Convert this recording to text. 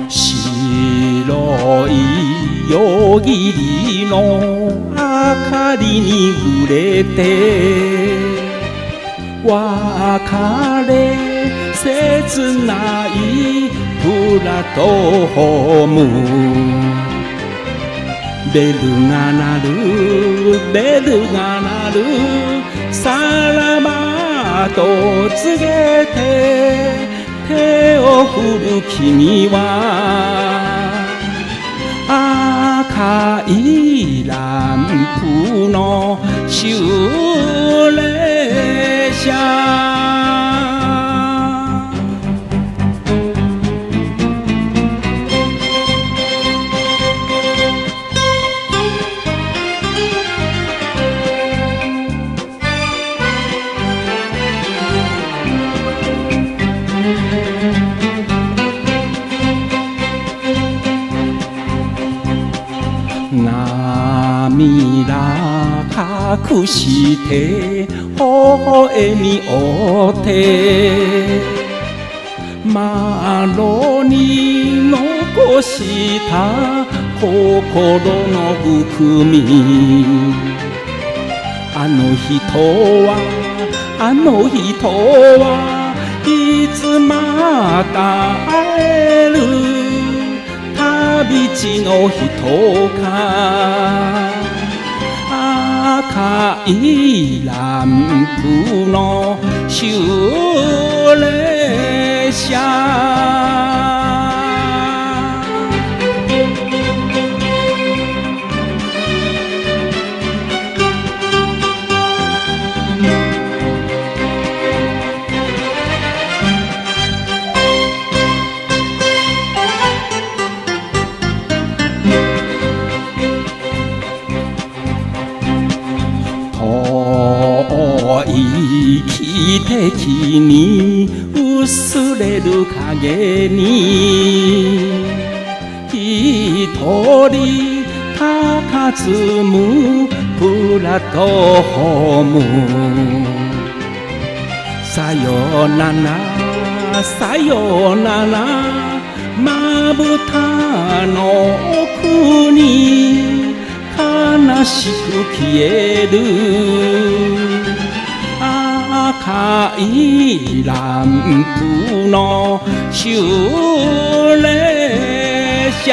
白い夜霧の明かりに触れて別れ切ないプラットフォーム。ベルが鳴る、ベルが鳴る、さらばと告げて手を振る君は赤いランプの終列車。涙隠して微笑み負ってマロに残した心の含み。あの人はあの人はいつまた会える旅路の人か。赤いランプの終列車。遠い汽笛に薄れる影に一人佇むプラットフォーム。さよならさよならまぶたの奥に悲しく消える赤いランプの終列車。